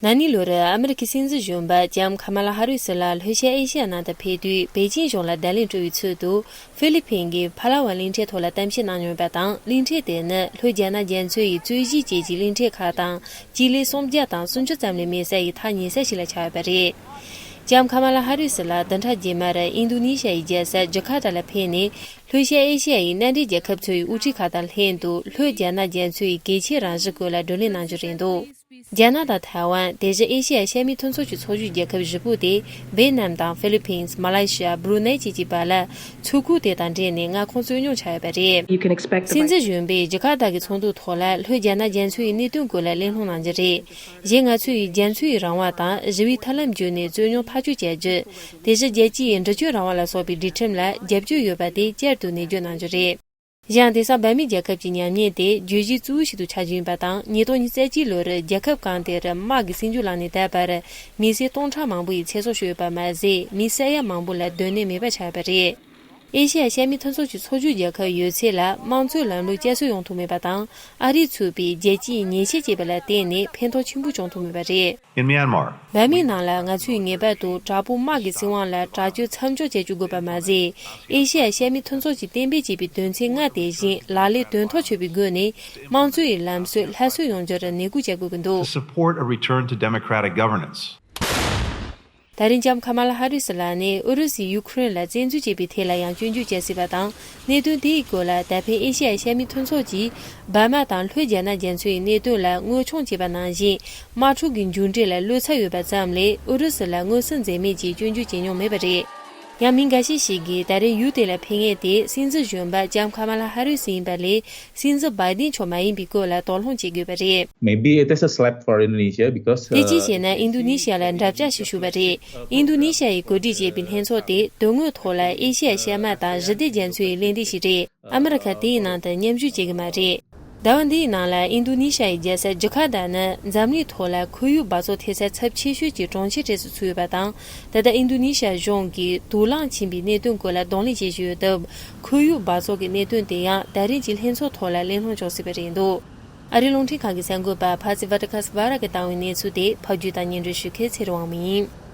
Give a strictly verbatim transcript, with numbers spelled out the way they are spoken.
ན་ནིང་ལོར་ཨ་མི་རི་ཀའི་སྲིད་འཛིན་གཞོན་པ་ལྕམ་ཁ་མ་ལ་ཧ་རི་སི་ལགས་ལྷོ་ཤར་ཨེ་ཤི་ཡ་ནང་དུ་ཕེབས་དུས་པེ་ཅིང་གཞུང་ལ་བརྡ་ལན་སྤྲོད་པའི་ཚུལ་དུ་ཧྥི་ལི་ཕིན་གྱི་ཕ་ལ་ཝན་གླིང་ཕྲན་ཐོག་ལ་གཏམ་བཤད་གནང་མྱོང་བ་དང་། གླིང་ཕྲན་དེ་ནི་ལྷོ་རྒྱ་ནག་རྒྱ་མཚོ་ཡི་རྩོད་གཞི་ཅན་གྱི་གླིང་ཕྲན་ཁག་དང་སྤྱི་ལེ་སུམ་བརྒྱ་དང་སུམ་ཅུ་ཙམ་ལས་མེད་ས་ཡི་ཐག་ཉེ་ས་ཞིག་ལ་ཆགས་ཡོད་པ་རེད། ལྕམ་ཁ་མ་ལ་ཧ་རི་སི་ལགས་བདུན་ཕྲག་རྗེས་མར་ཨིན་རྡུ་ནི་ཤ་ཡི་རྒྱལ་ས་ཇ་ཁར་ཏ་ལ་ཕེབས་ནས། ལྷོ་ཤར་ཨེ་ཤི་ཡ་ཡི་མནའ་འབྲེལ་རྒྱལ་ཁབ་ཚོའི་དབུ་ཁྲིད་ཁག་དང་ལྷན་དུ་ལྷོ་རྒྱ་ནག་རྒྱ་མཚོ་ཡི་གལ་ཆེའི་རང་བཞིན་སྐོར་ལ་བགྲོ་གླེང་གནང་རྒྱུ་རེད་འདུག་རྒྱ་ནག་དང་ཐའེ་ཝན། དེ་བཞིན་ཨེ་ཤི་ཡ་ཤར་མའི་མཐུན་ཚོགས་ཀྱི་ཚོགས་ཞུགས་རྒྱལ་ཁབ་བཞི་པོ་སྟེ། ཝེ་ནམ་དང་ཧྥི་ལི་ཕིན། མ་ལེ་ཤི་ཡ། བྷུ་རུ་ནེ་བཅས་ཀྱི་བར་ལ་མཚོ་ཁུག་དེ་དང་འབྲེལ་ནས་མངའ་ཁོངས་རྩོད་རྙོག་ཆགས་ཡོད་པ་རེད། You can expect the སྲིད་འཛིན་གཞོན་པས་ཇ་ཁར་ཏ་གི་ཚོགས་འདུ་ཐོག་ལ་ལྷོ་རྒྱ་ནག་རྒྱ་མཚོ་ཡི་གནད་དོན་སྐོར་ལ་གླེང་སློང་གནང་རྒྱུ་རེད། གཞན་ང་ཚོས་རྒྱ་མཚོའི་རང་དབང་དང་ཞི་བའི་ཐབས་ལམ་བརྒྱུད་ནས་རྩོད་རྙོག་ཐག་གཅོད་བྱ་རྒྱུ། དེ་བཞིན་རྒྱལ་སྤྱིའི་འདྲི་གཅོད་རང་དབང་ལ་སོགས་པའི་སྒྲིག་ཁྲིམས་ལ་རྒྱབ་སྐྱོར་ཡོད་པ་དེ་བསྐྱར་དུ་ནན་བརྗོད་གནང་རྒྱུ་རེད། གཞན་དེང་སང་འབར་མའི་རྒྱལ་ཁབ་ཀྱི་ཉམས་ཉེས་དེ་བརྗོད་གཞི་གཙོ་བོ་ཞིག་ཏུ་ཆགས་རྒྱུ་ཡིན་པ་དང་། ཉིས་སྟོང་ཉི་ཤུ་རྩ་གཅིག་ལོར་རྒྱལ་ཁབ་གང་དེར་དམག་གི་སྲིད་འཇུག་ལངས་ནས་ད་བར་མི་སེར་སྟོང་ཕྲག་མང་པོ་ཡི་ཚེ་སྲོག་ཤོར་ཡོད་པ་མ་ཟད། མི་ས་ཡ་མང་པོ་ལ་སྡོད་གནས་མེད་པ་ཆགས་ཡོད་པ་རེད། ཨེ་ཤེ་ཡ་ཤར་མའི་མཐུན་ཚོགས་ཀྱི་ཚོགས་ཞུགས་རྒྱལ་ཁབ་ཡོད་ཚད་ལ་དམངས་གཙོའི་ལམ་ལུགས་བསྐྱར་གསོ་ཡོང་ཐུབ་མེད་པ་དང་། ཨ་རིས་ཚུད་པའི་རྒྱལ་སྤྱིའི་ཉེས་ཆད་བཅད་པ་ལ་བརྟེན་ནས་ཕན་ཐོགས་ཆེན་པོ་བྱུང་ཐུབ་མེད་པ་རེད། In Myanmar, འབར་མའི་ནང་ལ་ང་ཚོས་ངེས་པར་དུ་དྲག་པོའི་དམག་གི་སྲིད་དབང་ལ་དྲག་སྤྱོད་མཚམས་འཇོག་བྱེད་རྒྱུ་དགོས་པ་མ་ཟད། ཨེ་ཤེ་ཡ་ཤར་མའི་མཐུན་ཚོགས་ཀྱིས་གཏན་འབེབས་བྱས་པའི་དོན་ཚན་ལྔ་དེ་བཞིན་ལག་ལེན་དོན་ཐོག་ཆོད་པའི་སྒོ་ནས་དམངས་གཙོའི་ལམ་སྲོལ་སླར་གསོ་ཡོང་རྒྱུར་ནུས་པ་བྱ་དགོས་ཀྱི་འདུག to support a return to democratic governance. ད་རིང་ལྕམ་ཁ་མ་ལ་ཧ་རི་སི་ལགས་ནས་ཨུ་རུ་སུས་ཡུ་ཁུ་རེན་ལ་བཙན་འཛུལ་བྱས་པའི་ཐད་ལ་ཡང་སྐྱོན་བརྗོད་བྱ་སྲིད་པ་དང་། གནད་དོན་དེའི་སྐོར་ལ་ད་ཕན་ཨེ་ཤེ་ཡ་ཤར་མའི་མཐུན་ཚོགས་ཀྱིས་འབར་མ་དང་ལྷོ་རྒྱ་ནག་རྒྱ་མཚོའི་གནད་དོན་ལ་མངོན་ཆུང་བྱས་པ་ནང་བཞིན། དམག་འཁྲུག་གི་མཇུག་འབྲས་ལ་བློ་འཚབ་ཡོད་པ་ཙམ་ལས་ཨུ་རུ་སུ་ལ་མངོན་གསལ་འཛེམ་མེད་ཀྱིས་སྐྱོན་བརྗོད་བྱེད་མྱོང་མེད་པ་རེད། ཡང་མི་འགའ་ཤས་ཤིག་གིས་ད་རིང་ཡུལ་དེ་ལ་ཕེབས་མཁན་དེ་སྲིད་འཛིན་གཞོན་པ་ལྕམ་ཁ་མ་ལ་ཧ་རི་སི་ཡིན་པ་ལས། སྲིད་འཛིན་བྷའི་ཌེན་མཆོག་མ་ཡིན་པའི་སྐོར་ལ་དོགས་སློང་བྱེད་དགོས་པ་རེད། Maybe it is a slap for Indonesia because དེ་ཅི་ཞེ་ན་ཨིན་རྡུ་ནི་ཤི་ཡ་ལ་འདྲ་བྱ་ཞིག་ཞུགས་པ་རེད། ཨིན་རྡུ་ནི་ཤི་ཡ་ཡིས་གོ་སྒྲིག་བྱས་པའི་ལྷན་ཚོགས་དེ་དོན་དངོས་ཐོག་ལ་ཨེ་ཤེ་ཡ་ཤར་མ་དང་ཞི་བདེ་རྒྱ་མཚོའི་གླེང་སྟེགས་ཤིག་རེད། ཨ་མི་རི་ཁ་དེའི་ནང་དུ་མཉམ་ཞུགས་བྱེད་ཀྱི་མ་རེད། ཟླ་བ་འདིའི་ནང་ལ་ཨིན་རྡུ་ནི་ཤི་ཡའི་རྒྱལ་ས་ཇ་ཁར་ཏ་ནི་འཛམ་གླིང་ཐོག་ལ་ཁོར་ཡུག་འབག་བཙོག་ཐེབས་ས་ཚབས་ཆེ་ཤོས་ཀྱི་གྲོང་ཁྱེར་གྲས་སུ་ཚུད་ཡོད་པ་དང་། ད་ལྟ་ཨིན་རྡུ་ནི་ཤི་ཡ་གཞུང་གིས་དུག་རླངས་ཕྱིན་པའི་གནད་དོན་སྐོར་ལ་གདོང་ལེན་བྱེད་བཞིན་ཡོད་སྟབས། ཁོར་ཡུག་འབག་བཙོག་གི་གནད་དོན་དེ་ཡང་ད་རིང་གི་ལྷན་ཚོགས་ཐོག་ལ་གླེང་སློང་བྱུང་སྲིད་པ་རེད་འདུག་ཨ་རིའི་རླུང་འཕྲིན་ཁང་གི་གསར་འགོད་པ་ཕ་ཚི་ཝ་ཏི་ཁ་སི་ཝ་ར་གིས་བཏང་བའི་གནས་ཚུལ་དེ་ཕབ་སྒྱུར་དང་སྙན་སྒྲོན་ཞུ་མཁན་ཚེ་རིང་དབང་མོ་ཡིན།